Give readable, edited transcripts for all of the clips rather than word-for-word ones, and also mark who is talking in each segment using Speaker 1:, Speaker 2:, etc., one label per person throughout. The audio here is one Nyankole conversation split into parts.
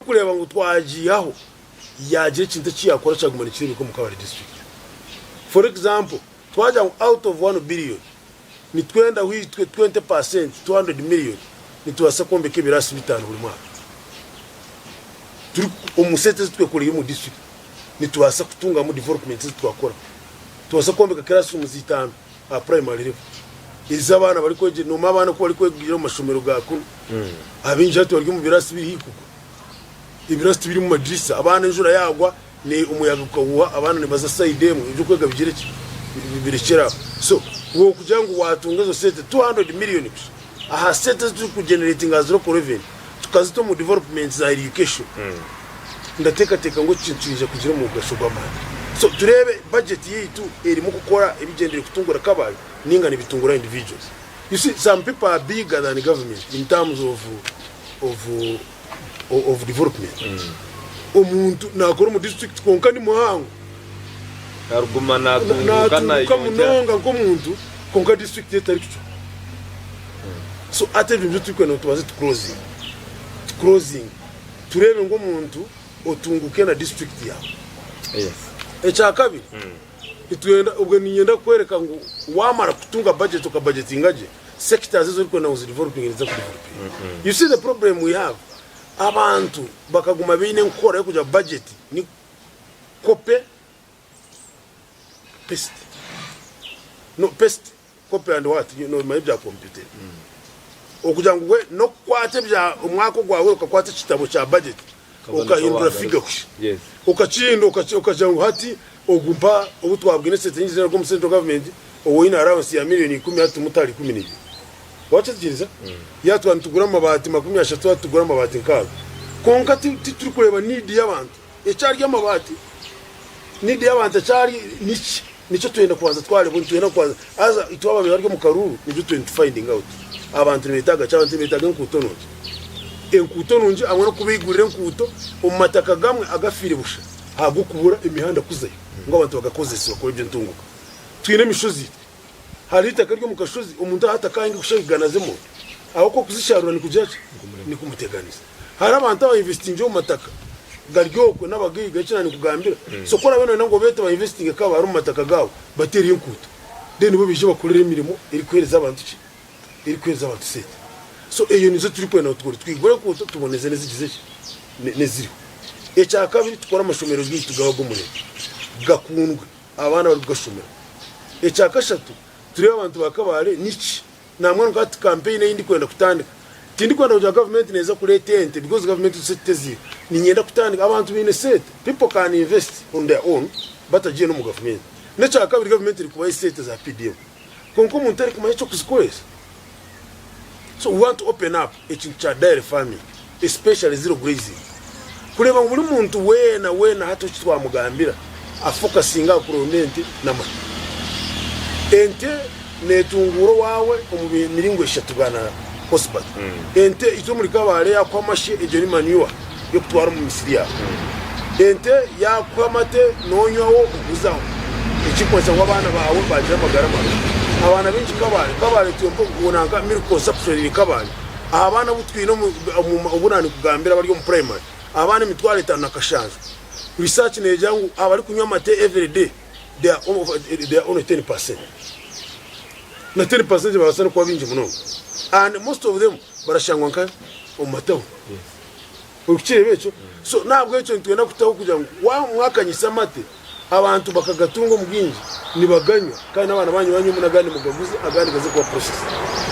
Speaker 1: orikureeba ngu twagiihaho yaagira ekintu eki yaakora kyaguma nikireebeka omu Kabale district. For example, twagira ngu out of one billion nitwendaho itwe 20%, 200 million, nitubaasa kwombeka ebiraasi bitaano buri mwaka. Turi omu sente ezi twekoreire omu district nitubaasa kutungamu developments ezi twakora. Nitubaasa kwombeka classrooms itaano aha primary level ezi abaana barikwegyera, noomanya abaana ku barikwegyera omu mashomero ga kunu, abaingi hati bari omu biraasi biri haihi kugwa. Ebiraasi tibirimu madirisa, abaana enjura yaagwa omuyaga gukahuuha abaana nibaza sayidi emwe, eby'okwega bigire ki? Birekyere aho. So okugira ngu waatunga ezo sente 200 million kusha aha sente ezi turikugeneratinga as local revenue tukazita omu development za education, ndateekateeka ngu eki kintu kiraija kugira omugasho gw'amaani. So tureebe budget yaitu erimu kukora ebigyendereire kutungura Kabale ninga nibitungura individuals. You see some people are bigger than government in terms of of of development. Omuntu nakora omu district kwonka ni muhango.
Speaker 2: Ariguma natunguuka
Speaker 1: Natunguuka munonga nk'omuntu kwonka district ye etarikucwa. So hati ebyo nibyo turikwenda ngu tubanze tu closinge. Tu closinge tureebe ngu omuntu otunguke na district yaawe.
Speaker 2: Yes.
Speaker 1: Ekyakabiri, nitwenda obwe niinyenda kukworeka ngu waamara kutunga budget okabajetinga gye, sectors ezi orikwenda ngu zi developinge niziza ku developinga. You see the problem we have, abantu bakaguma baine enkora y'okugira ngu budget ni copy paste. No paste, copy and what? Noomanya ebya computer. Okugira ngu we n'okukwata ebya omwaka ogwahweire okakwata ekitabo kya budget okahindura figure kusha.
Speaker 2: Yes.
Speaker 1: Okakihindura okagira ngu hati ogu mpa obu twabwine esente nyingi zirikuruga omu central government ou oine allowance ya million ikumi hati tumute ahari 12. Waakyetegereza? Yaaba twaba nitugura amabaati 30 hati tugure amabaati nkaaga. Kwonka titurikureeba need y'abantu. Ekyari amabaati, need y'abantu ekyari niki? Nikyo twenda kubanza twareeba, nitwenda kubanza haza itwe ababaire bari omu karuuru nibyo twenda tu finding out. Abantu nibetaaga ki? Abantu nibetaaga enkuuto nungi. Enkuuto nungi hamwe n'okubaigurira enkuuto omu mataka gamwe agafiire busha ahabw'okubura emihanda kuzayo ngu abantu bagakozese bakore eby'entunguka. Twine emishozi itwe. Hariho eitaka eriri omu kashozi omuntu aha atakahinga kusha igana z'emondo ahabw'okuba okuzisharura nikugira ki? Nikumuteganisa. Hariho abantu aba investingire omu mataka gari okwe n'abagaiga eki nanikugambira. So ku oraabe noyenda ngu obeete ba investinge Kabale omu mataka gaabo bateereyo enkuuto then bo baije bakorere emirimo erikuheereza abantu ki? Erikuheereza abantu sente. So eyo nizo turikwenda ngu tukore twigure enkuuto tuboneze n'ezigize ki? N'eziriho. Ekyakabiri tukore amashomero gaitu gabe ag'omurembe gakundwe. Abaana barikugashomera. Ekyakashatu, tureebe abantu ba Kabale niki nambwenu nka hati campaign ei ndikwenda kutandika tindikwenda kugira government neeza kureeta ente because government sente teziine. Niinyenda kutandika abantu baine sente people can invest on their own batagiire n'omu government. N'ekyakabiri government erikubaha esente za PDM kwonka omuntu tarikumanya eky'okuzikoresa. So we want to open up ekintu kya dairy farming especially zero grazing kureeba ngu buri muntu weena weena hati eki twamugambira afokasinge aha kuronda ente n'amata. Ente netunguura owaawe omu miringo eshatu bwana Osbert. Ente itwe omuri Kabale yakuha amashe egyo ni manure y'okutwara omu misiri yaawe. Ente yaakuha amate noonywaho oguzaho, ekirikumanyisa ngu abaana baawe baagira amagara marungi. Abaana baingi Kabale, Kabale twempa obu nanka milk consumption eri Kabale, aha baana abu twine omu omu obu naanikugambira abari omu primary, abaana 57,000. Research neegira ngu abarikunywa amate every day they are over they are only 10%. Na 10% nibabaasa n'okuba baingi munonga and most of them barashangwa nka omu matawuni. Orikukireeba ekyo? So n'ahabw'ekyo nitwenda kutaho kugira ngu waaba mwakanyisa amate, abantu bakagatunga omu bwingi, nibaganywa kandi n'abaana baanyu banywemu n'agandi mugaguze, agandi gaze kuba processed.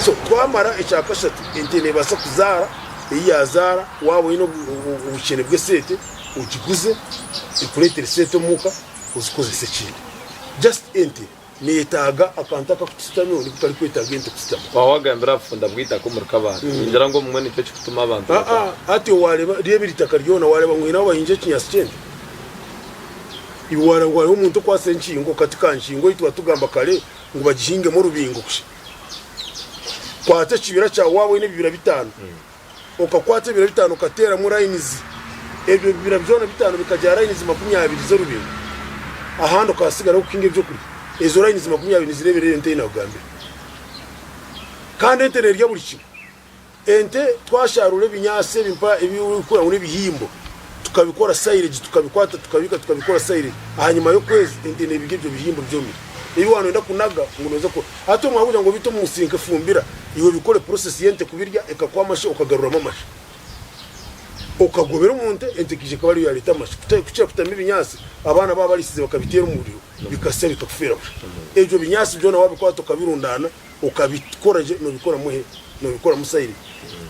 Speaker 1: So twamara ekyakashatu, ente neebaasa kuzaara, ei yaazaara waaba oine obukyene bw'eseete ogiguze ekureetere seete omuka ozikozese ekindi. Just ente. Neyetaaga akantu akakutusitamiho niko karikwetaaga ente kusitama.
Speaker 2: Waaba wagambira aha bufunda bw'eitaka omuri Kabale, ningira ngu obumwe nikyo kirikutuma abantu
Speaker 1: Aa,
Speaker 2: bata.
Speaker 1: hati wareeba reeba eri itaka ryona wareeba ngu haine ahu bahingira ekinyaatsi ky'ente? Iwe wareeba ngu hariho omuntu okwatsire enkingo kati ka nkingo ei twatugamba kare ngu bagihingemu orubingo kusha. Kwata ekibira kyawe waaba oine ebibira bitaano, okakwata ebibira bitaano okateeramu lines, ebyo bibira byona bitaano bikagira lines 20 z'orubingo, ahandi okahasigaraho kuhinga ebyokurya, ezo lines 20 nizireeberera ente ei naakugambira. Kandi ente neerya buri kimwe. Ente twasharuura ebinyaatsi ebi mpa ebi orikukora ngu n'ebihimbo. Tukabikora silage, tukabikwata tukabika tukabikora silage, ahanyima y'okwezi ente nebirya ebyo bihimba byomire. Ebi waba noyenda kunaga ngu noza ku hati omwanya kugira ngu obite omu musiri nkefumbira, iwe bikore process y'ente kubirya ekakuha amashe okagaruramu amashe. Okagobera omu nte, ente ekaija ekaba ariyo yareta amashe. Kukira kutema ebinyaasi abaana baba barisize bakabiteera omuriro bikasya bikakufeera busha. Ebyo binyaasi byona wabikwata okabirundaana okabikora gye nobikoramu he? Nobikoramu silage.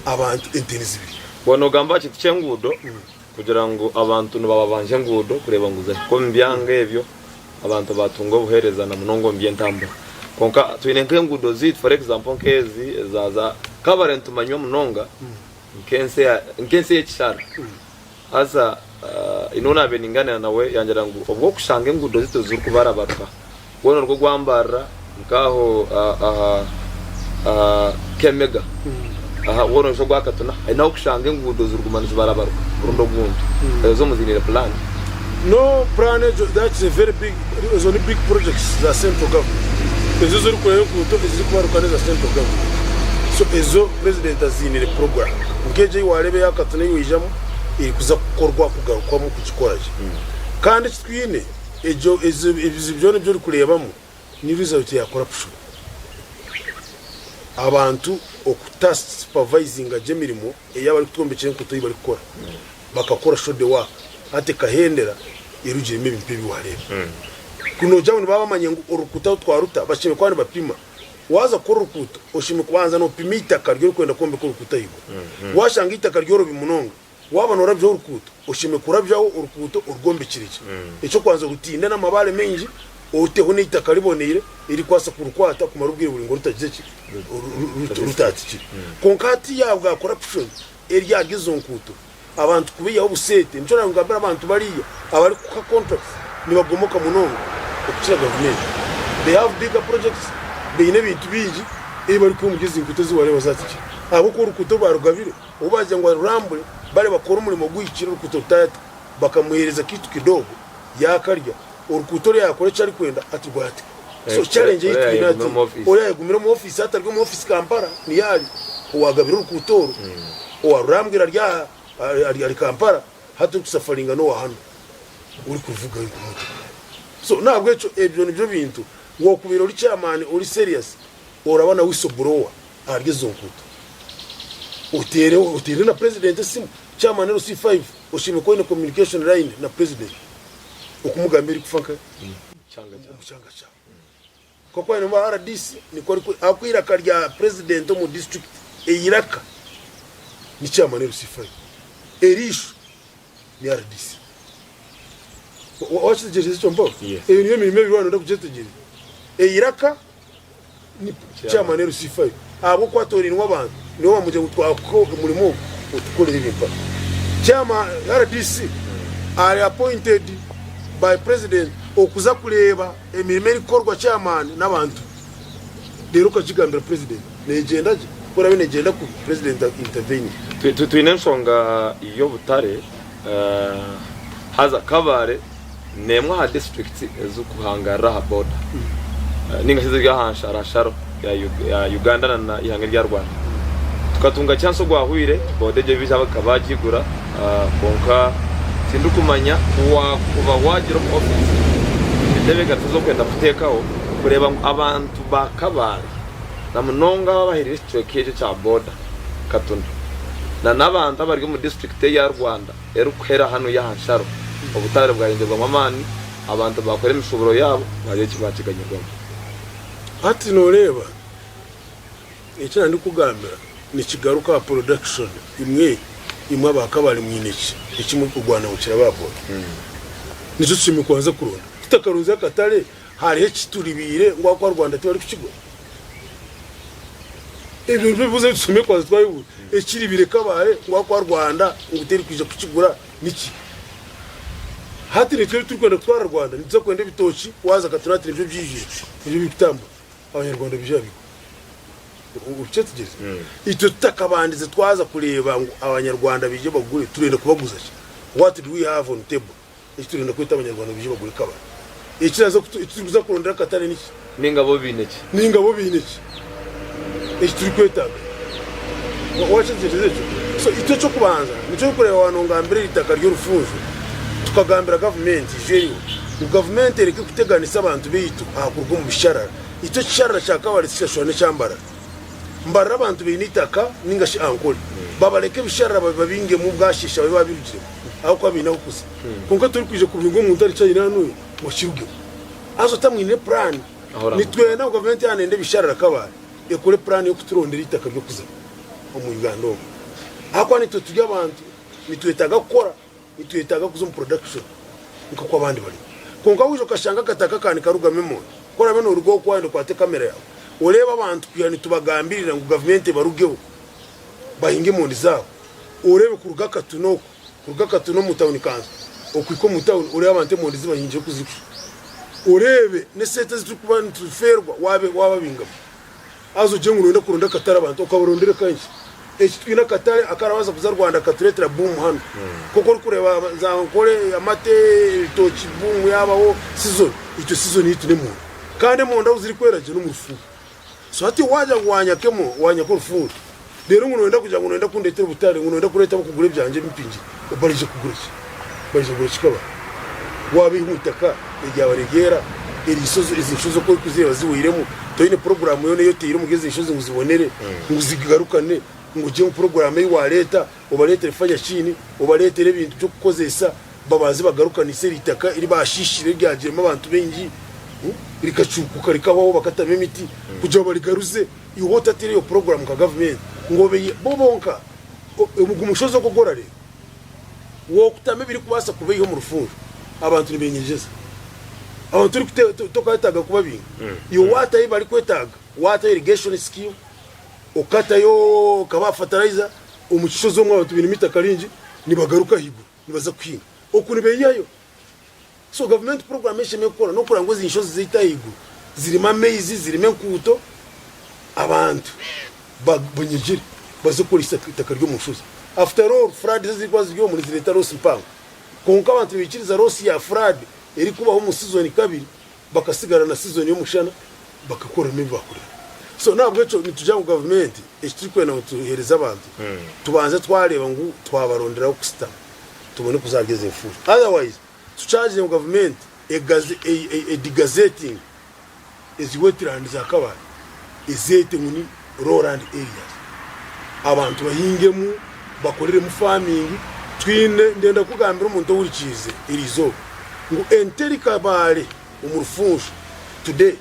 Speaker 1: Abantu ente nizibirya.
Speaker 2: Waaba noogamba aha kintu ky'enguudo, kugira ngu abantu nibababanja enguudo kureeba ngu zahika omu byanga ebyo, abantu baatunga obuheereza na munonga omu by'entambura. Kwonka twine nk'enguudo zaitu for example nk'ezi eza za Kabale nitumanywa munonga nk'ensi eya nk'ensi ey'ekishara. Haza haine ou naabaire ningaaniira nawe yangira ngu obw'okushanga enguudo zaitu zirikubarabaruka gwona orwo gwambarira nk'aho aha aha Kemega aha woona noija ogwa Katuna haine ah'okushanga enguudo ziriguma nizibarabaruka omurundi ogundi. Ezo muziiniire pulaani?
Speaker 1: No plan egyo that's a very big ezo ni big projects za central government ezo ezorikureeba enguuto ezirikubaruka neza central government so ezo president aziinire program nk'egyo ei wareeba eya Katuna ei waijamu erikuza kukorwa kugarukwamu kugikora gye kandi eki twine egyo ezo ebizibu byona ebi orikureebamu ni result ya corruption abantu okuta supervisinga gye emirimo ei abarikutwombekyera enguuto ei barikukora bakakora shoddy work hati ekahendera erugiremu ebintu ebi wareeba. Ku nogira ngu nibaba bamanya ngu orukuuto ahu twaruta bashemereire kuba nibapima. Waaza kukora orukuuto oshemereire kubanza nopima eitaka ry'orikwenda kwombeka orukuuto ahaiguru. Washanga eitaka ryorobi munonga, waaba norabyaho orukuuto oshemereire kurabyaho orukuuto orwombekire gye. Eky'okubanza orutinde n'amabaare maingi, oteho n'eitaka riboneire erikubaasa kurukwata kumara obwire buraingwa rutagize ki? Rutaatikire. Kwonka hati yaabwa corruption eri ahari ezo nkuuto, abantu kubaihaho obuseete. Nikyo nangambira abantu bariya abarikuha contracts nibagomoka munonga okukira gavumenti. They have bigger projects, baine ebintu bingi ebi barikuha omuri ezi nkuuto ezi wareeba zatikire. Ahabw'okuba orukuuto oru barugabire, obu baagira ngu barurambure bare bakore omurimo guhikire orukuuto rutayata, bakamuheereza kaitu kidogo yaakarya, orukuuto oru yaakora eki arikwenda hati rwatika. So challenge ei twine hati, oriya ayegumire omu ofiisi hati ari omu ofiisi Kampala niyo ari, owaagabire orukuuto oru, owarurambwire ari aha ari Kampala, hati orikusafaringa n'owa hanu orikuruvuga motoka. So n'ahabw'ekyo ebyo nibyo bintu, wookubaire ori chairman ori serious, oraba na whistle blower ahari ezo nkuuto. Oteere oteerere na president esimu, chairman LC5 oshemereire kuba oine communication line na president okumugambira erikufa nka omu kyanga kyawe. Nk'oku aine omu RDC nikwo arikwe ahabw'okuba eiraka rya president omu district eiraka ni chairman LC5 eriisho ni RDC. Wakitegyereza ekyo mpaho?
Speaker 2: Yes.
Speaker 1: Eyo niyo emirimo ebiri waaba noyenda kugyetegyereza. Eiraka ni chairman LC5 ahabw'okuba atoorainwe abantu nibo bamugira ngu twakuha omurimo ogu otukorere ebi mpaka. Chairman RDC ari appointed by president okuza kureeba emirimo erikukorwa chairman n'abantu reero okagigambira president negyenda gye ku eraabe negyenda kubi president intervening.
Speaker 2: Twine enshonga y'obutare haza Kabale n'emwe aha disiturikiti ezirikuhangarira aha boda ninga shi eziri aha nsharasharo ya Uganda na ihanga erya Rwanda. Tukatunga chansi ogwahwire boda egyo baija bakaba bagigura kwonka tindikumanya ku wakuba wagira omu ofiisi entebeekanisa ezi orikwenda kuteekaho kureeba ngu abantu ba Kabale na munonga abo abahereire ekicweka ekyo ekya boda Katuna na n'abantu abari omu disiturikiti eya Rwanda erikuhera hanu y'aha nsharo, obutare bwayongyerwamu amaani, abantu baakora emishuuburo yaabo baagira eki baakiganyirwamu.
Speaker 1: Hati nooreeba, eki nandikugambira nikigaruka aha production imwe imwe aba Kabale mwine ki eki murikurwana ngu kirababora? Nikyo tushemereire kubanza kuronda. Tutakaronzire akatare hariho ekituribiire ngu ahabw'okuba Rwanda tibarikukigura? Ebyo nibyo bibuuzo ebi tushemereire kubanza twayebuuza. Ekiribire Kabale ngu ahabw'okuba Rwanda ngu terikwija kukigura niki? Hati nitwe ebi turikwenda kutwara Rwanda nituza kwenda ebitookye waaza Katuna hati nibyo byijwire nibyo birikutambura Abanyarwanda baije babigure. Okyetegyereza? Itwe tutakabandize twaza kureeba ngu Abanyarwanda baije bagure turenda kubaguza ki? What do we have on table eki turenda kweta Abanyarwanda baije bagure Kabale? Ekiraza kutu eki turikuza kurondera akatare niki?
Speaker 2: Ninga bo baine ki?
Speaker 1: Ninga bo baine ki? Eki turikwetaaga. Wakyetegyereza ekyo? So itwe eky'okubanza nikyo orikureeba waanongambira eri itaka ry'orufunjo tukagambira gavumenti ija eriho ngu gavumenti ereke kuteganisa abantu baitu aha kuruga omu bisharara. Itwe ekisharara kya Kabale tikishashusha n'ekya Mbarara. Mbarara abantu baine eitaka ninga shi Ankole babareke ebisharara babibabingemu bwasheesha babe babirugiremu ahabw'okuba baine ahu kuza. Kwonka torikwija kubinga omuntu ari China hanuya ngu akirugemu. Haza otamwine puraani. Nitwenda ngu gavumenti yaaba neyenda ebisharara Kabale ekore puraani y'okuturondera eitaka ry'okuzamu omu Uganda omu. Ahakuba naitwe turi abantu nitwetaaga kukora. Nitwetaaga kuza omu production nk'oku abandi barimu. Kwonka waija okashanga akataka aka nikarugamu emondi, ku oraabe nooruga okwo waayenda okwate kamera yaawe oreebe abantu kwiha nitubagambirira ngu gavumenti ebarugeho bahinge emondi zaabo, oreebe kuruga Katuna okwo, kuruga Katuna omu tawuni kanso okuhika omu tawuni oreebe abantu emondi zi bahingire oku zirikushusha, oreebe n'esente ezi turikuba nitufeerwa waababingamu. Haza ogire ngu noyenda kuronda akatare abantu okabarondera kangi. Eki twine akatare akarabaasa kuza Rwanda katureetera boom hanu. Nk'oku orikureeba za Ankole amate, ebitookye boom yaabaho season, itwe season yaitu n'emondi. Kandi emondi ahu zirikwera gye n'omu rufuuha. So hati waagira ngu waanyaka emo waanyaka orufuuha, reero ngu noyenda kugira ngu noyenda kundeetera obutare, ngu noyenda kureeta ab'okugura ebyangye ebi mpingire, baraija kugura ki? Baraija kugura ki Kabale? Waabaiha omu itaka eryaba niryera, eri nshozi, ezi nshozi oku orikuzireeba zihweiremu, toine puroguraamu yoona ei oteire omuri ezi nshozi ngu zibonere, ngu zigarukane, ngu ogire ngu puroguraamu ei waareeta, obareetere fanyashiini, obareetere ebintu by'okukozesa, babanze bagarukanise eri itaka eri baashiishire eryagiremu abantu baingi, rikacuukuka rikahwaho bakatema emiti kugira ngu barigaruze. Iwe otataireyo puroguraamu nka gavumenti ngu obeihe bo bonka, ogu mushozi ogu ogu orareeba, Wokutama ebirikubaasa kubaiha omu rufunjo, abantu nibenyegyeza. Abantu tokayetaaga kubabinga. Iwe watayo ebi barikwetaaga, watayo irrigation scheme, okatayo okabaha fertilizer, omu kishozi omwo abantu bainemu eitaka ringi, nibagaruka ahaiguru nibaza kuhinga. Oku nibeihayo. So gavumenti puroguramu eshemereire kukora n'okureba ngu ezi nshozi zaitu ahaiguru zirimu amaizi, zirimu enkuuto, abantu banyegyere baze kukoresa eitaka ry'omu nshozi. After all, flood ezirikuba ziri omu nizireeta loss mpango. Kwonka abantu nibaikiriza loss ya flood erikubaho omu season kabiri bakasigara na season y'omushana bakakoreramu ebi baakoreramu. So n'ahabw'ekyo nitugira ngu gavumenti eki turikwenda ngu tuheereze abantu, tubanze twareeba ngu twabaronderaho kusitama tubone kuza ahari ezi nfuuzi. Otherwise tukyagire ngu gavumenti edigazetinge ezi wetland za Kabale ezeete ngu ni lowland areas abantu bahingemu bakoreremu farming. Twine ndenda kugambira omuntu ohurikiize eriizooba ngu ente eri Kabale omu rufunjo today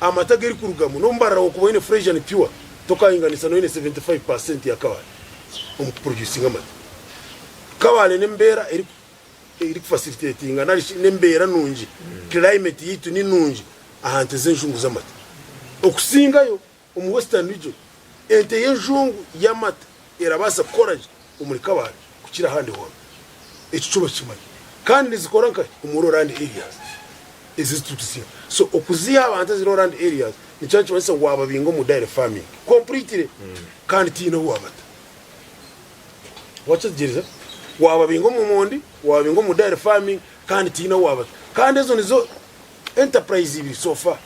Speaker 1: amata agerikurugamu n'omubarara wokuba oyine Fresian pure tokahinganisa n'oyine 75% ya Kabale omu kuproducinga amata. Kabale n'embeera erikufasilitetinga nari shi n'embeera nungi, climate yaitu ni nungi aha nte z'enjungu z'amata. Okusingayo omu Western Region, ente y'enjungu y'amata erabaasa kukora gye omuri Kabale kukira ahandi hoona. Ekyo kyo bakimanye. Kandi nizikora nkahi? Omu lowland areas ezi eziturikuziha. So okuziha abantu ezi lowland areas nikyo nikimanyisa ngu waababinga omu dairy farming completely kandi tihaine ahu waabata. Wakyetegyereza? Waababinga omu mondi, waababinga omu dairy farming kandi tihaine ahu waabata. Kandi ezo nizo enterprise ibiri so far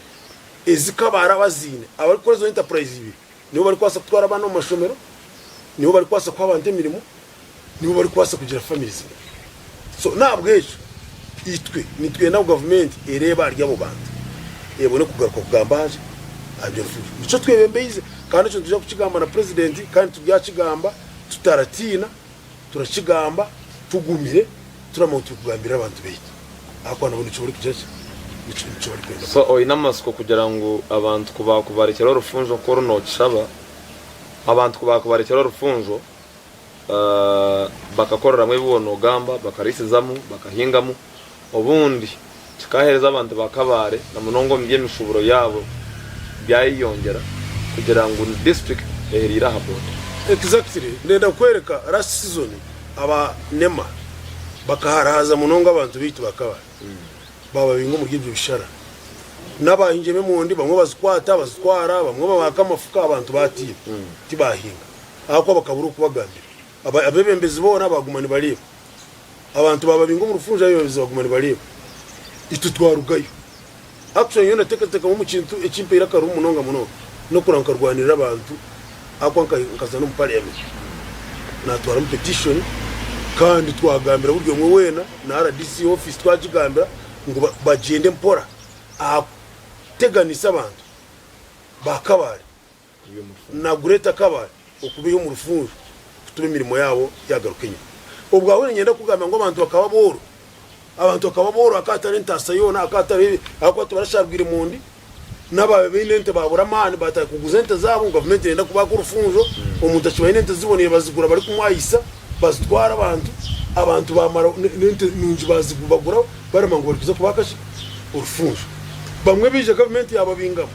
Speaker 1: ezi Kabale abaziine. Abarikukora ezo enterprise ibiri nibo barikubaasa kutwara abaana omu mashomero, nibo barikubaasa kuha abantu emirimo, nibo barikubaasa kugira families zabo. So n'ahabw'ekyo itwe nitwenda ngu gavumenti ereebe ahari abo bantu ebone kugaruka kugamba aha ki? Aha by'orufuuzo. Nikyo twebembeize kandi ekyo nitwija kukigamba na purezidenti kandi turyakigamba tutaratiina, turakigamba tugumire turamanya ngu turikugambirira abantu baitu ahakuba nabo nikyo barikugira ki? Nikyo nikyo barikwenda
Speaker 2: So oine amatsiko kugira ngu abantu ku baakubarekyera orufunjo nk'oru nookishaba, abantu ku baakubarekyera orufunjo bakakoreramu ebi waaba noogamba, bakariisizamu, bakahingamu, obundi kikaaheereza abantu ba Kabale na munonga omu by'emishuuburo yaabo byayeyongyera kugira ngu ni disiturikiti ehereire aha booda.
Speaker 1: Exactly, ndenda kukwereka last season aba nema bakaharahaza munonga abantu baitu ba Kabale bababinga omuri ebyo bishara nabahingyemu emondi bamwe bazikwata bazitwara bamwe babaaka amafuka abantu batiina tibahinga. Ahakuba bakabura okubagambira. Abeebembezi boona baaguma nibareeba. Abantu baababinga omu rufunjo, abeebembezi baaguma nibareeba. Itwe twarugayo. Actually nyowe ndateekateeka ngu omu kintu ekimpaire akaruhu munonga munonga n'okuraba nkarwanirira abantu ahakuba nkaza n'omu parliament. Naatwaramu petition kandi twagambira buri omwe weena na RDC office twagigambira ngu bagyende mpora aha kuteganisa abantu ba Kabale na Greater Kabale okubaiha omu rufunjo kutuma emirimo yaabo yaagaruka enyima. Obwahuri niinyenda kukugambira ngu abantu bakaba booro. Abantu bakaba booro hakaba hatariho entaasa yoona, hakaba hatariho ahabw'okuba tibarasharwire mondi. N'abaabaire baine ente baabura amaani baatandika kuguza ente zaabo ngu gavumenti neeyenda kubaaka orufunjo. Omuntu akiba aine ente ziboneire bazigura barikumwayisa bazitwara abantu. Abantu baamara n'ente nungi baazibagura barema ngu barikuza kubaaka ki? Orufunjo. Bamwe baija gavumenti yaababingamu.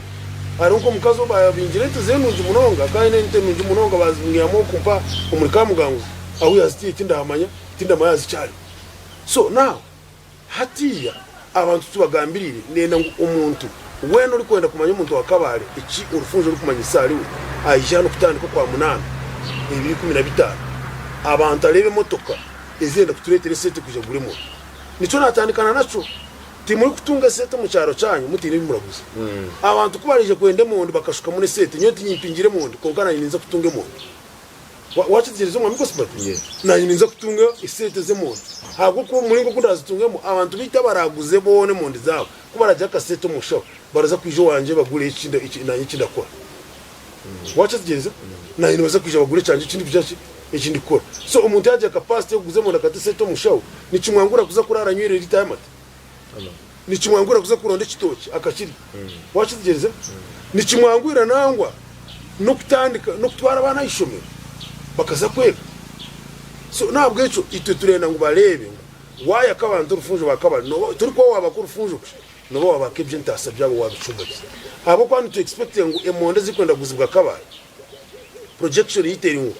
Speaker 1: Hariho nk'omukazi ou baabingire ente ze nungi munonga, akaba aine ente nungi munonga baazimwihamu okwo mpa omuri Kamuganguzi ahu yaazitiire tindahamanya, tindamanya haza So now hatiiya abantu tubagambiriire nenda ngu omuntu weena orikwenda kumanya omuntu wa Kabale eki orufunjo rurikumanyisa ahariwe aije hanu kutandika okwamunaana 2015 abantu areebe emotoka ezirenda kutureetera esente kwija kugura emotoka. Nikyo natandikana nakyo timurikutunga esente omu kyaro kyanyu mutaine ebi muraguza. Abantu kubaraije kwenda emondi bakashukamu n'esente nyowe tinyimpingire emondi kwonka nanye ninza kutunga emondi. Wakitekyereza omwami Gosipati? Nanye ninza kutunga esente z'emondi ahabw'okuba omuringo ogu ndazitungemu abantu baitu abaraguze boona emondi zaabo ku baragira akasente omu nshaho baraza kwija owangye bagure eki nanye eki ndakora. Wakitekyereza? Nanye nibaza kwija bagure ekyangye eki ndikugira ki? Eki ndikukora. So omuntu yagira capacity y'okuguza emondi akata esente omu nshaho nikimwangura kuza kuraara anywire lita y'amata? Nikimwangura kuza kuronda ekitookye akakirya? Wakitekyereza? Nikimwangwira nangwa n'okutandika n'okutwara abaana aha ishomero bakaza kwega. So n'ahabw'ekyo itwe turenda ngu bareebe ngu waayaka abantu orufunjo bakaba nooba torikuba waabaka orufunjo kusha, nooba waabaka eby'entaasa byabo waabicumbagiza. Ahabw'okuba nitu expectinga ngu emondi ezirikwenda kuguzibwa Kabale, projection yaitu eri ngu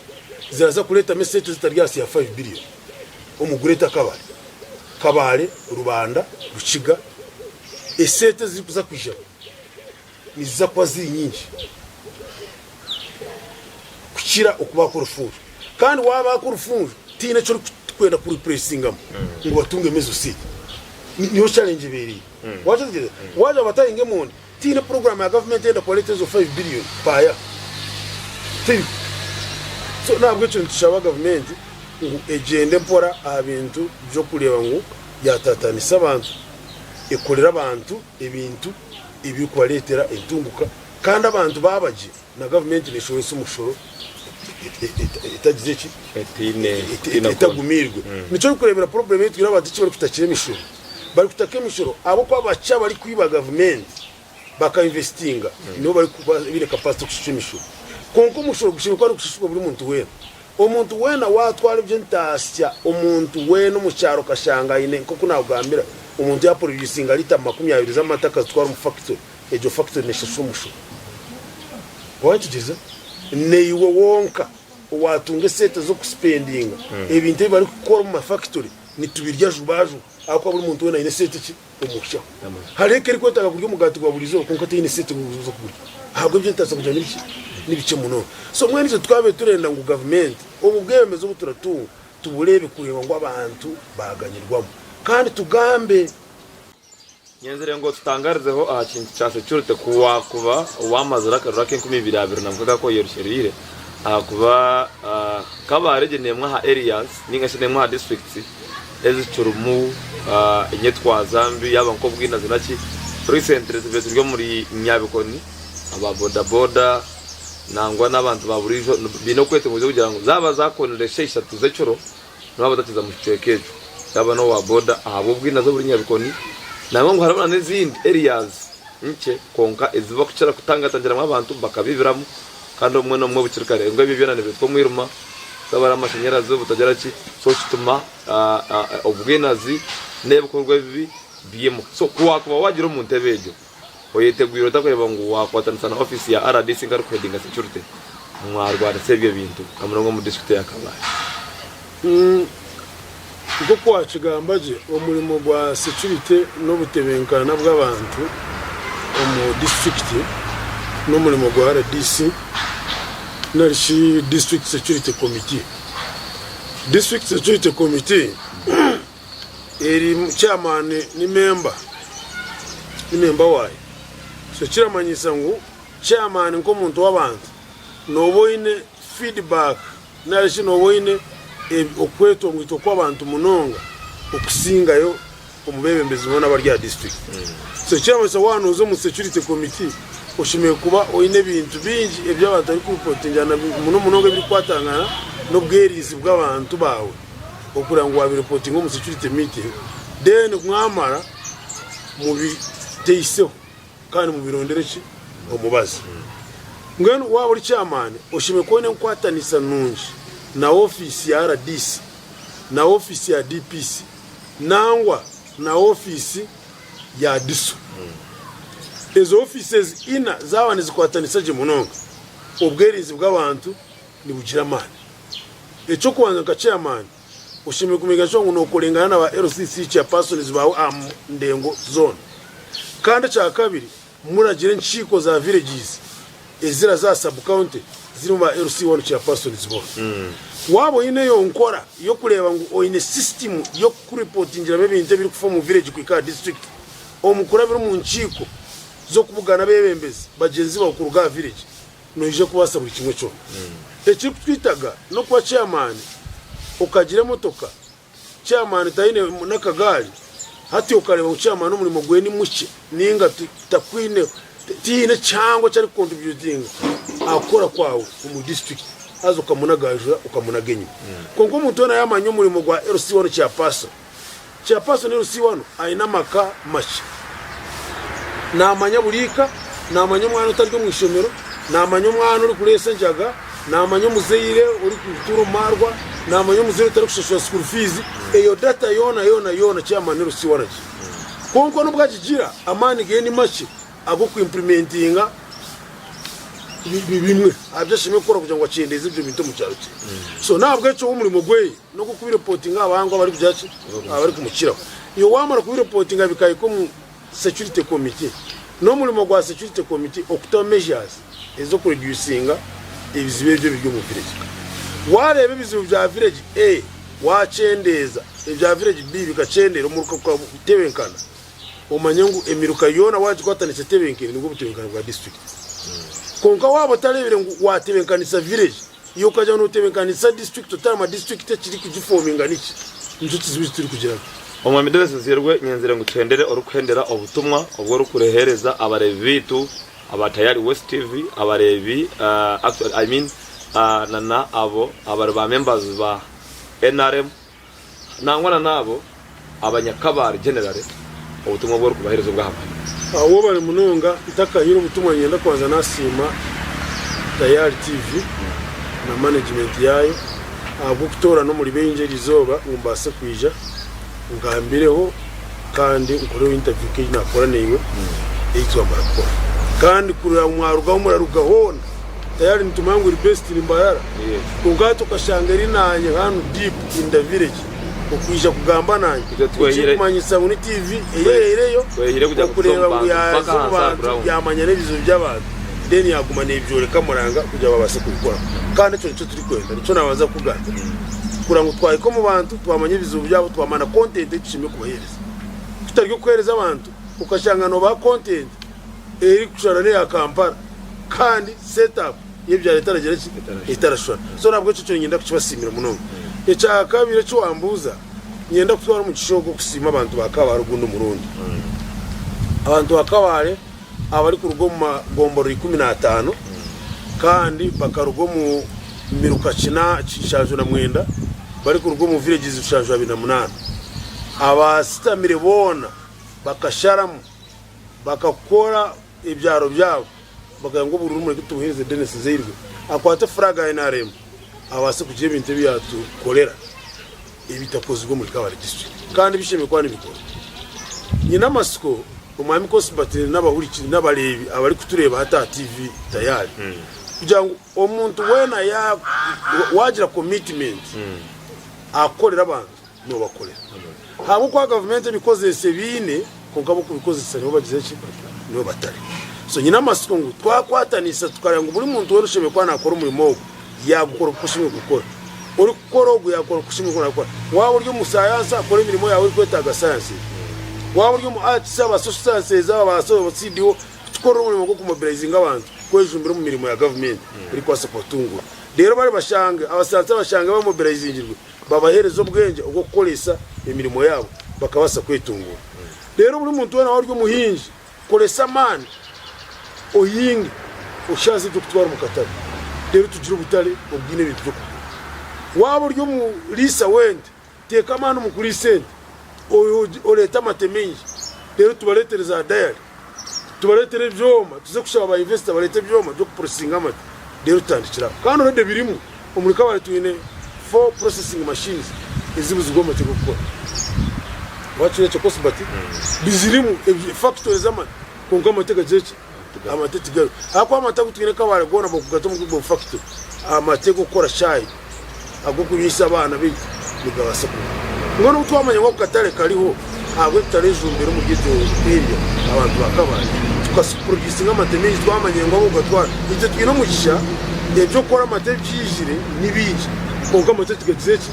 Speaker 1: ziraza kureetamu esente ezitari ahansi ya five billion omu Greater Kabale, Kabale, Rubanda, Rukiga, esente ezirikuza kwijamu. Niziza kuba ziri nyingi kukira okubaaka orufunjo. Kandi waabaaka orufunjo, tihaine eki orikwenda kurepuresingamu ngu batungemu ezo sente. Niyo challenge ebeereire. Waakyetegereza? Waagira batahinga emondi, tihaine puroguraamu ya gavumenti eyenda kubareetera ezo five billion per year. Teriho. So n'ahabw'ekyo nitushaba gavumenti ngu egyende mpora aha bintu by'okureeba ngu yaataataanisa abantu, ekorere abantu ebintu ebirikubareetera entunguka kandi abantu baaba gye na gavumenti neshohesa omushoro etagize ki? Etagumiirwe. Nikyo orikureebera problem ei twine abantu eki barikutakira emishoro. Barikutaka emishoro ahabw'okuba bakye abarikwiba gavumenti baka investinga nibo barikuba baine capacity y'okushashura emishoro. Kwonka omushoro gushemereire kuba nigushashurwa buri muntu weena. Omuntu weena waatwara eby'entaasya, omuntu weena omu kyaro okashanga aine, nk'oku naakugambira, omuntu yaapurodyusinga lita 20 z'amata akazitwara omu fakitori, egyo fakitori neeshashura omushoro. Waayetegyereza? Naiwe wonka owaatunga esente z'okusipendinga ebintu ebi barikukora omu mafakitori, nitubirya jubajuba ahabw'okuba buri muntu weena aine esente ki? Omu nshaho. Hariho eka erikwetaaga kurya omugaati gwa buri izooba kwonka teine sente z'okugurya ahabw'eby'entaasa kugira nibiki? Nibikye munonga. So mbwenu itwe twabaire turenda ngu gavumenti obu bwebembezi obu turatunga tubureebe kureeba ngu abantu baaganyirwamu kandi tugambe.
Speaker 2: Nyenzire ngu otutangarizeho aha kintu kya security ku waakuba waamazire akaruru ak'enkumi ibiri abiri na mukaga aku oyerushereire ahakuba Kabale egyo n'emwe aha areas ninga shi n'emwe aha districts ezikirimu enyetwaza mbi yaaba nk'obwinazi naki. Recently tubaire turi omuri Nyabikoni aba boda boda nangwa n'abantu ba buriijo baine okwetenga kugira ngu zaaba zakonire eshaaha ishatu z'ekiro nibaba batakiza omu kicweka ekyo yaaba n'owa boda ahabw'obwinazi oburi Nyabikoni nangwa ngu hariho n'ezindi areas nkye kwonka ezi barikukira kutangatangiramu abantu bakabibiramu kandi obumwe n'obumwe bukiri kare ngu ebyo byona nibiretwa omwirima. Butabara amashanyarazi, obutagira ki, so kituma obwinazi n'ebikorwa ebibi byimuka. So ku wakuba wagira omu ntebe egyo, oyetegwire ota kureeba ngu wakwatanisa na ofiisi ya rdc nka arikuhedinga security mwarwanisa ebyo ebintu na munonga omu disiturikiti eya Kabale?
Speaker 1: Nk'oku wakigamba gye, omurimo gwa security n'obutebenkana bw'abantu omu disiturikiti n'omurimo gwa rdc narishi District Security Committee. District Security Committee eri chairman ni member ni member waayo so kiramanyisa ngu chairman nk'omuntu w'abantu nooba oine feedback. Nari shi nooba oine okwetwa kw'abantu munonga okusingayo omu beebembezi boona abari aha disiturikiti. So ekirikumanyisa waaba nooza omu security committee oshemereire kuba oine ebintu bingi ebi abantu barikuripotingira na muno munonga ebirikukwatangana n'obwerinzi bw'abantu baawe okureba ngu waabiripotinga omu security meeting then mwamara mubiteiseho. Kandi mubirondere ki? Omubazi. Mbwenu waaba ori chairman, oshemereire kuba oine enkwatanisa nungi na ofiisi ya rdc, na ofiisi ya DPC, nangwa na ofiisi ya DISO. Ezo ofiisi ezi ina zaaba nizikwatanisa gye munonga, obwerinzi bw'abantu nibugira amaani. Eky'okubanza nka chairman, Oshemereire kumanya sure ngu nokorengana na ba LCC chairpersons baawe aha ndengo zoona. Kandi ekyakabiri, muragire enkiiko za villages ezira za sub county zirimu ba LC1 chairpersons boona. Waaba oine eyo nkora y'okureeba ngu oine system y'okuripotingiramu ebintu ebirikufa omu village kuhika aha district omu kurabira omu nkiiko z'okubugana abeebembezi bagyenzi baawe kuruga aha village, noija kubaasa buri kimwe kyona. Ekirikutwitaga n'okuba chairman okagira emotoka, chairman taine n'akagaari, hati okareeba ngu chairman omurimo gwe ni mukye ninga takwine tihaine ekihango eki arikukontributinga aha kukora kwawe omu district haza okamunagajura okamunaga enyima. Kwonka omuntu weena yaamanya omurimo gwa LC wanu chairperson, Chairperson LC wanu aine amaka makye. Naamanya buri ka, naamanya omwana otari omu ishomero, naamanya omwana orikureesa enjaga, naamanya omuzaire orikutuura omu maarwa, naamanya omuzaire otarikushashura school fees. Eyo data yoona yoona yoona chairman LC wanu agiine. Kwonka n'obu agigira, amaani ge ni makye ag'okuimplementinga bimwe aha bi ashemereire kukora kugira ngu akyendeeze ebyo bintu omu kyaro kye. So n'ahabw'ekyo we omurimo gwe. N'ogw'okubiripotinga abahangu abarikugira ki? Abarikumukiraho. Iwe waamara kubiripotinga bikahika omu security committee, n'omurimo gwa security committee okutaho measures ez'okureducinga ebizibu ebyo ebiri omu village. Waareeba ebizibu bya village A waakyendeeza, ebya village B bikakyendeera, omuruka gukatebenkana, omanye ngu emiruka yoona waagikwatanisa etebenkene nibwo butebenkane bwa district. Kwonka waaba otareebire ngu waatebenkanisa village, Iwe okagira ngu notebekanisa district otarama district ekiri kugifominga niki? Nikyo kizibu eki turikugiramu.
Speaker 2: Omwami Davis Nzirwe nyenzire ngu tuhendere orikuhendera obutumwa obu orikurehereza abareebi beitu aba Tayari West TV, abareebi actually I mean na na abo abari ba members ba nrm nangwa na naabo abanya Kabale generally obutumwa obu orikubahereza obw'aha muheru.
Speaker 1: Webale munonga ntakahire obutumwa niinyenda kubanza nasiima Tayari TV na management yaayo ahabw'okutoorana omuri baingi eri izooba ngu mbaase kwija ngambireho kandi nkoreho interview nk'ei naakora naiwe ei twamara kukora kandi kureba ngu mwarugaho muraruga hoona Tayari nitumanya ngu eri based in Mbarara kwonka hati okashanga eri nanye hanu deep in the village okwija kugamba nanye ekirikumanyisa ngu ni TV eyehereireyo okureeba ngu yaaza omu bantu yamanya n'ebizibu by'abantu then yaguma nebyoreka muranga kugira babaase kubikoraho kandi ekyo nikyo turikwenda nikyo nabanza kukugambira kureba ngu twahika omu bantu twamanya ebizibu byabo twamanya na content ei tushemereire kubahereza kutari okuhereza abantu okashanga nobaha content erikushushana n'eya Kampala kandi set up y'ebyaro etaragira ki? Etarashushana. So nahabwekyo ekyo niinyenda kukibasiimira munonga. Ekyakabiri eki wambuuza, niinyenda kutwara omugisha ogu okusiima abantu ba Kabale ogundi omurundi. Abantu ba Kabale abarikuruga omu magomborora 15 kandi bakaruga omu miruka 79 barikuruga omu villages 728 abasitamire boona bakasharamu Bakakora ebyaro byabo bakagira ngu obururu mureke tubuhereze Denis Nzeirwe akwate flag ya nrm abaase kugira ebintu ebi yatukorera ebitakozirwe omuri Kabale district kandi bishemereire kuba nibikorwa. Nyine amatsiko Omwami Cosbert n'abahurikiri n'abareebi abarikutureeba hati aha TV Tayari kugira ngu omuntu weena wagira commitment aha kukorera abantu nobakorera ahabw'okuba gavumenti ebikozesa ebiine kwonka ab'okubikozesa nibo bagizire ki? Nibo batari. So nyine amatsiko ngu twakwatanisa tukareba ngu buri muntu weena oshemereire kuba nakora omurimo ogu yagukora oku oshemereire kugukora. Orikukora ogu yagukora oku oshemereire kuba nakukora. Waaba ori omu sayansi kora emirimo yaawe erikwetaaga sayansi. Waaba ori omu arts aba social sciences aba ba CDO tukorere omurimo gw'okumobilizinga abantu kwejumbira omu mirimo ya gavumenti erikubaasa kubatunguura. Reero bari bashange abasaatsi abashange bamobilizingirwe babaheereze obwengye obw'okukoresa emirimo yaabo bakabaasa kwetunguura. Reero buri muntu weena waaba ori omuhingi koresa amaani ohinge oshaaze eby'okutwara omu katare reero tugire obutare obwine ebintu by'okugura. Waaba ori omuriisa w'ente teeka amaani omu kuriisa ente oreete amate maingi reero tubareetere za dayari. Tubareetere ebyoma, tuze kushaba ba investor bareete ebyoma by'okuprocesinga amate reero tutandikire aho. Kandi already birimu, omuri Kabale twine four processing machines ezibuzirwe amate g'okukora. Wakira ekyo Cosbert? Bizirimu factory z'amate kwonka amate gagire ki? Amate tigariho. Ahakuba amate agu twine Kabale goona bokugata omu bu factory, amate g'okukora chai, ag'okunywisa abaana baitu nigabaasa kuba. Mbwenu obu twamanya ngu ako katare kariho, ahabw'enki tutarejumbira omuri egyo area abantu ba Kabale tukaproducinga amate maingi twamanya ngu ago gatwara. Itwe twine omugisha eby'okukora amate ebiijire ni bingi kwonka amate tugagize ki?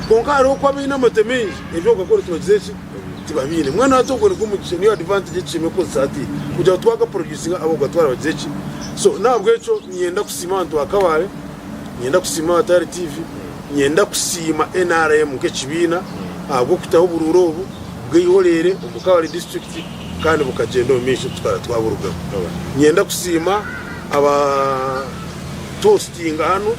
Speaker 1: Kwonka hariho ku abaine amate maingi eby'okugakora tibagize ki? Tibabiine. Mbwenu hati ogwo nigwo mugisha niyo advantage ei tushemereire kukozesa hatiiya kugira ngu twagaproducinga ab'okugatwara bagize ki? So n'ahabw'ekyo niinyenda kusiima abantu ba Kabale. Niinyenda kusiima Abatari TV, niinyenda kusiima nrm nk'ekibiina ahabw'okutaho oburuuru obu bw'eihoreere omu Kabale disiturikiti kandi bukagyenda omu maisho tukaba twaburugamu. Niinyenda kusiima aba tuhositinga hanu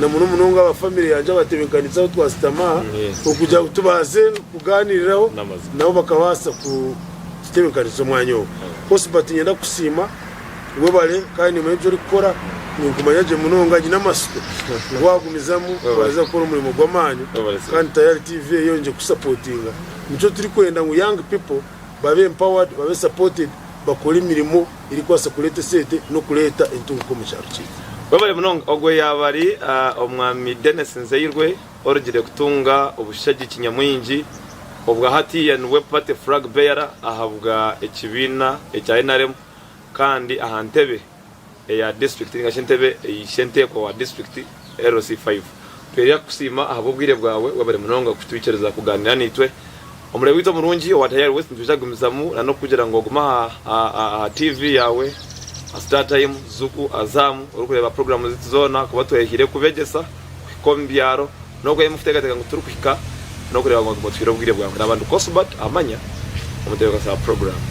Speaker 1: na muno munonga aba famire yangye abatebeekanise ahu twasitama aha okugira ngu tubaase kugaaniiriraho nabo bakabaasa kututebeekanisiza omwanya ogu. Hosbert niinyenda kukusiima. Webare kandi nimanya ebi orikukora ninkumanya gye munonga nyine amatsiko ngu wagumizamu oraza kukora omurimo gw'amaani kandi Tayari TV eyongye kukusapotinga. Nikyo turikwenda ngu young people babe empowered babe supported bakore emirimo erikubaasa kureeta esente n'okureeta entunguka omu kyaro kyaitu.
Speaker 2: Webare munonga. Ogwe yaaba ari Omwami Denis Nzeirwe orugire kutunga obushagiki nyamwingi obwa hatiiya niwe party flag bearer ahabwa ekibiina ekya nrm. Kandi aha ntebe eya disiturikiti ninga shi entebe ey'ishenteekwa wa disiturikiti LC5. Tweriha kukusiima ahabw'obwire bwawe, webare munonga kutwikiriza kugaaniira naitwe. Omureebi waitu omurungi owa Tayari West nitwija kugumizamu na n'okukugira ngu ogume aha aha TV yaawe, aha Star Time, Zuku, Azam, orikureeba puroguraamu zaitu zoona kuba twehiire kubegyesa kuhika omu byaro n'okweyema kuteekateeka ngu turikuhika n'okureeba ngu waguma otuhaire obwire bwawe. Naaba ndi Cosbert Amanya, omutebeekanisa wa puroguraamu.